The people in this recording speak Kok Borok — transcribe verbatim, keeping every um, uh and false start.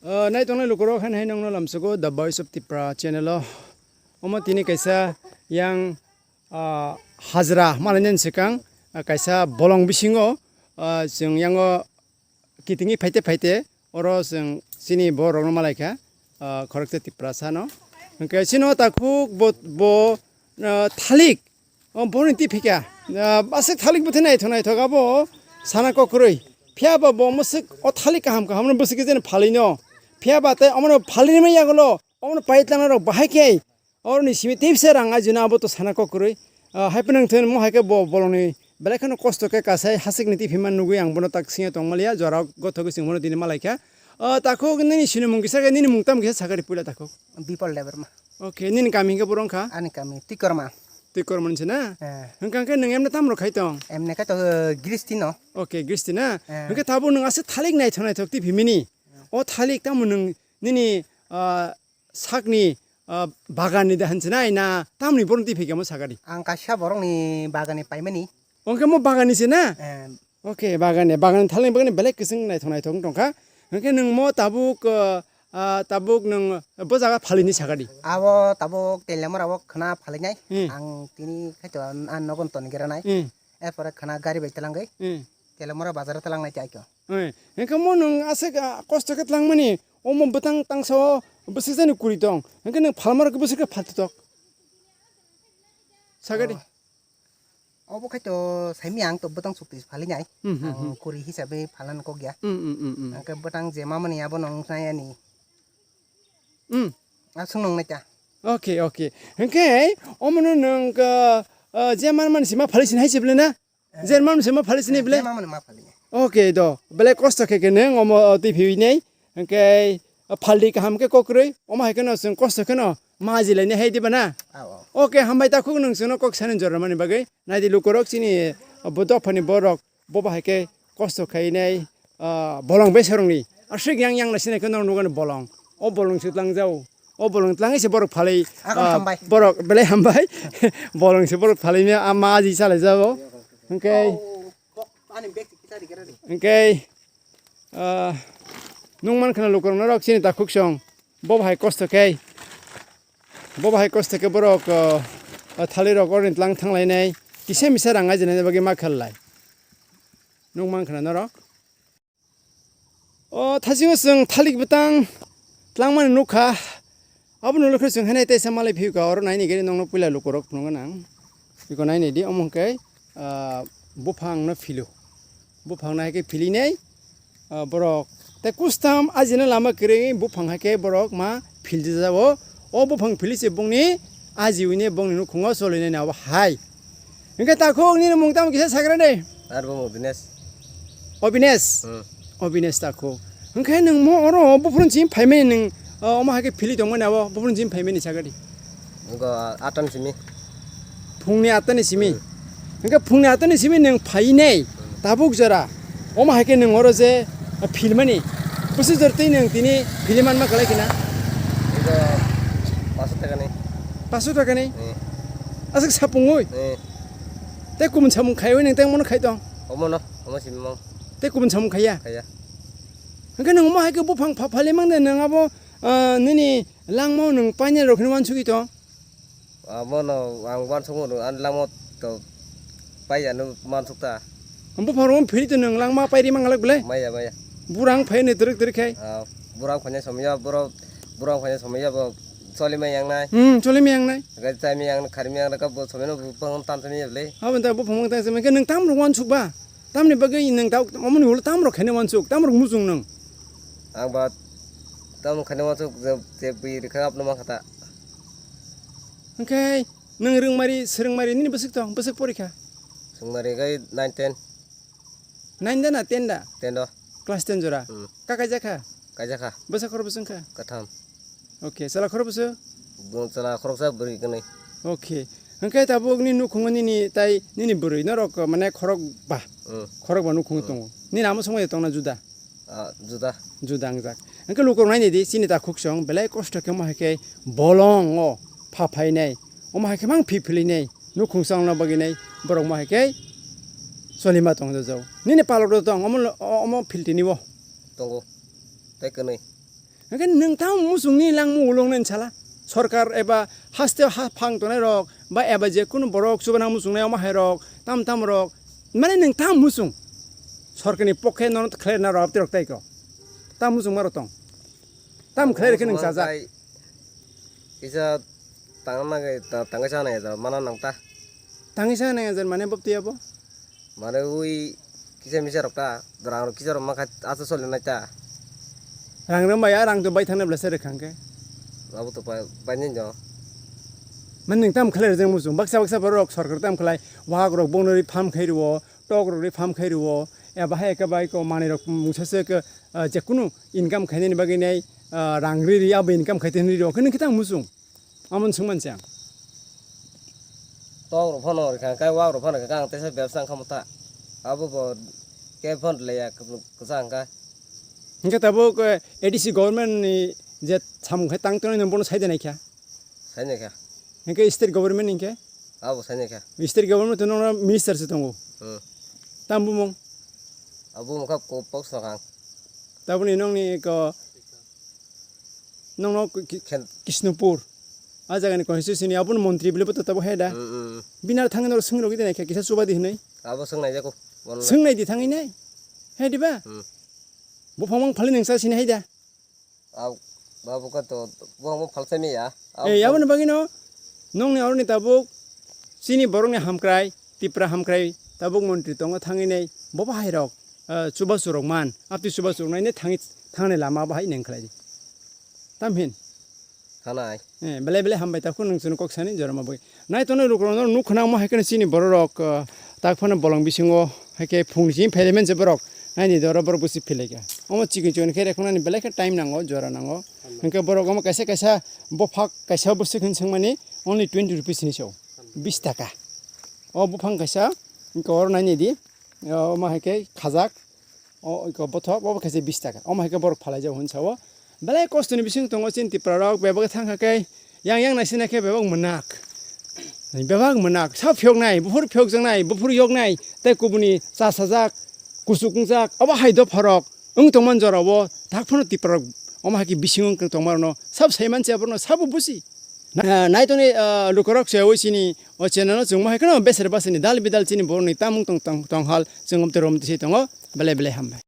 O, nai tongnai lukurok, haino hai nongno lamsogo The Voice of Tipra channel o. Omo tini kaisa yang, ah, hajra malainani swkang, ah, kaisa bolong bisingo, ah, chwng yango kitingwi phaite phaite oro chwng chini borokno malaikha, ah, khoroksa Tiprasa no. Hwnkhe chini o takhuk bo, bo, ah, thalik, o boroni twi phikha, ah, aswk thalik bwthai naithok naithok abo sana kokrwi. Phiya ba bo mwswk o thalik kaham kaham no bwswk khe jeni phalwi no. Phiya ba tei omono phalwi ni yagulo omono paitlang rok bahai khe Oroni simi tebsa rang ajina abo to sana kokrwi. Ah, hai phano thwng mo hai khe bo bolongni belai kheno kosto khe kasai hasikni twi phima nugwi ang bono tak singya tongmaliya, jora gothogwi chwng bono tini malaikha. Ah, takhuk nini sinimung kisa khe, nini mung tamo kisa sakari puila takhuk. Bipol Debbarma. Okay, nini kami hwnkhe boro wngkha? Ani kami Tikorma. Tikorma ni se na? Eh. Hwnkha khe nwng emne tamo khai tong? Emne khe to, eh, gristi no. Okay, gristi na? Eh. Hwnkhe tabuk nwng aswk thalik naithok naithok twi phimini. O thalik tamo nwng nini, ah, sakni, ah, baganni da hinsinai na tamni borokni twi phikha mo sakadi? Ang kaisa borokni baganni paimani. Hwnkhe mo baganni se na? Eh. Okay, baganni, baganni thalni bagwi belai kwchwng naithok naithok wng tongkha. Hwnkhe nwng mo tabuk, ah, ah, tabuk nwng bo jaga phalini sakadi? Abo tabuk Teliamura o khwna phalinai. Hmm. Ang tini khaito an, an nogon toni geranai. Hmm. Erpore khwna gari bai twlangwi. Hmm. Teliamura bazar o twlangnai tei aiko. Eh, hwnkhe mo nwng aswk, ah, kosto khe twlangmani, omo bwtang tangsa o bwswk jani kwrwi tong, hwnkhe nwng phalmarok bwswk khe phaltotok? Sakadi. Oh. Obo khaito saimanya ang to bwtang chukti phalinai. Hmm, hmm, hmm. Ang kwrwi hisabe phalna kok ya. Hmm, hmm, hmm, hmm. Hwnkhe bwtang je mamani abono wngkha yani. Hmm. Aswk nwngnai ta. Okay, okay. Hwnkhe omono nwng, ah, ah, je manmani sima phali sinai se bwle na? Eh. Jer mam se ma phali sini, eh, bele? Jer mam ma phali. Okay, do. Bele kosto khe khe neng omo, o, twi phiwi nei. Hwnkhe, o, phaldi kaham khe kokrwi. Omo hai kheno chwng kosto kheno ma jilaini hai diba na? Ao, ao. Okay, hambai takhuk nwng chwngno kok sani jormani bagwi. Naidi lukurok chini, o, bo dophani borok bo bahai khe kosto khainai. Ah, bolong beserongni aswk yang yang naisina khe norok nukgani bolong. O bolong se tlangjao. O bolong tlangwi se borok phalwi, agam ah, hambai. Borok belai hambai. Bolong se borok phalwi mia ama aji chalai jao. Hwnkhe, oh, ani bag kita di kira di. Hwnkhe, ah, nung man khna lukurok norok chini takhuk song. Bo bahai kosto khe. Bo bahai kosto khe borok, ah, ah, thalwi rok oroni tlang thanglainai. Kisa misa rang aijinani bagwi ma khlai. Nung man khna norok. O thasingo chwng thalik bwtang tlangmani nukha. Abono nukha chwng haino teisa malai phiyokha, oro naini gari nokno puila lukurok phunukgwnang. Bikon nainidi omo hwnkhe, ah, buphangno philo. Buphangno hai khe philinai, ah, borok tei kustam ajina lama kwrwi buphang hai khe borok ma philjago. O buphang philwi se bongni ajiwini bongni nukhungo cholinani abo hai. Hwnkhe takhuk nini mung tamo kisa sagra de? Arbo mung Dinesh. Obines? Hmm. Obines takhuk. Hwnkhe nwng mo oro buphuruni simi phaimani nwng, o, omo hai khe philwi tongmani abo buphuruni simi phaimani sagra di? Ngo atani simi. Phungni atani simi? Hmm. Hwnkhe phungni atani simi nwng phainai, hmm, tabuk jora. Omo hai khe nwng oro je, a, philmani, bwswk jora twi nwng tini philwi manma kwlai khna? Ego paso taka ni. Paso taka ni? Eh. Aswk sapungwi? Eh. Tei kubun samung khaiwi nwng tei omono khai tong? Omono, omo simi mang. Tei kubun samung khaiya? Khaiya. Hwnkhe nwng omo hai khe buphang pha phali mang de nwng abo, ah, nini langmao nwng painani rok hinwi uansugwi tong? Abono ang uansukmano, ani langma to pai ano mansukta. Buphang rok phiri to nwng langma pairi mangalak belai? Maya, maya. Burang phai ni twrwk twrwk khai? Ah, burang phai ni somya, boro, burang phai ni somya bo choli ma yang nai. Hmm, choli ma yang nai. Ga chai ma yang, khari ma yang, ka bo somya no buphang tan somya belai. Abo ta buphang tan somya, ke nwng tam rok uansuk ba? Tamni bagwi nwng ta, omo ni ulo tam rok khaina uansuk, tam rok muchung nwng? Ang ba tam khaina uansuk je, je bwi rikha abno ma khata. Hwnkhe nwng rwngmari, swrwngmari nini bwswk tong, bwswk porikha? Swrwngmari khe nine, ten. Nine da na ten da? Ten do. Class ten jora? Hmm. Ka kaijak kha? Kaijak kha. Bwsa khorok bwswk wngkha? Kwtham. Okay, chwla khorok bwswk? Bo chwla khoroksa bwrwi kwnwi. Okay. Hwnkhe tabuk nini nukhungo nini tai nini bwrwi norok mane khorok ba? Hmm. Khorok ba nukhungo, hmm, tongo. Nini amo songwi tongna juda? Ah, juda. Juda wngjak. Hwnkhe lukurok nainai di, chini takhuk song belai kosto khe omo hai khe bolong o pha phainai. Omo hai khe mang phi philinai. Nukhung songno bagwi nai borok omo hai khe cholima tong jajao. Nini palok rok tong omo, omo philtini bo? Tongo. Tei kwnwi. Hingke nwng tamo muchungni langmung ulung nai sala? Sorkar eba haste ha phang tongnai rok, ba eba je kunu borok chubanang muchungnai omo hai rok, tam tam rok, mane nwng tamo muchung? Sorkarni pokhe nono khlai rwna rok abti rok tai ko. Tam muchung maro tong. Tam khlai rikhe nwng Muchung chajak. Kisa tangna nangwi, ta-, tangwi chana nangwi, mana nang ta. Tangwi chana nangwi, mane bopti abo? Mane ui kisa misa rok ta, rang rok kisa rok mankha acha soli nai ta. Rang rwmaya, rang to bai thangna bwlasa rwkha hwnkhe. Abo to bai, bai nai no. Mane nwng tam khlai rwjak muchung, baksa baksa borok sorkar tam khlai, wahak rok bono ri farm khai rwo, tok rok ri farm khai rwo, eba hai khe bai ko manwi rok mungsa se khe, ah, jekunu income khainani bagwi nai, ah, rang ri ri abo income khai tani ri rwo, khe nwng khe tam muchung. Amon swngman chang. Tok rok phano rikha, kai wak rok phano kha, ang teisa bebsa wngkha motha. Abo bo khe phano leya kwchang kha. Hingke tabuk, eh, A D C government ni je samung khai tang tongnai, nwng bono sai de nai kha? Sai nai kha. Hingke state government hingke? Abo sai nai kha. State government to nono minister se tongo. Hmm. Tam bumung? Abo mokha ko pok sokang. Taboni nongni ko Nongno ki-, ki-, Khen- Kishnupur. A jagani constituency ni aboni montri bile bo to tabo hai da. Mm, mm. Bini aro thangwi norok swngwi rogwi de naikha kisa chuba di hinwi. Abo swngnai jako. Bono. Swngnai di thangwi nai. Hai di ba? Mm. Buphang mang phali nungsa sini hai da. Ab-, abo ka to buphang mang phal sai ya. Ab-, Eh, aboni bagwi no nongni oroni tabuk chini borokni hamkrai, Tipra hamkrai tabuk montri tongo thangwi nai. Bobo hai rok, eh, chubachu rok man, abtwi chubachu rok nai ne thangwi, thangnai lama bo hai neng khlai di. Tam hin. Hanai. Eh, belai belai hambai ta khun nung chwng kok sani jorma bwi. Nai tono ruk rok nuk khna mo hai kheno chini borok rok, eh, tak phano bolong bisingo hai khe phung ni simi phaile men je borok. Nai ni doro borok busi philai kha. Omo chikon chikon khe rekhonani belai khe time nango, jora nango. Hwnkhe borok omo kaisa kaisa bophak kaisa bwswk hin swngmani only twenty rupees hinwi sao. Bis taka. O buphang kaisa, hwnkhe oro nai ni di. Omo hai khe khajak. O iko bothop, obo khe se bis taka. Omo hai khe borok phalai jago hwn sao. Belai kosto ni bising tongo chini Tipra rok, bebak thang kha khe yang yang nai sina khe bebak mwnak. Bebak mwnak, sa phiyok nai, buphur phiyok jang nai, buphur yok nai, tei kubuni cha sajak, kuchuk wngjak, obo hai dopha rok wng tongman jora o, tak phano Tipra rok omo hai khe bising wng tongma rok no sab sai man se, abo no sabo busi. Na-, naitoni, ah, lukurok se oi sini o channel no chwngma hai kheno beser basini dal bidal chini borok ni tamung tong, tong, tong hal chwng om te rom tisi tongo, belai belai hambai.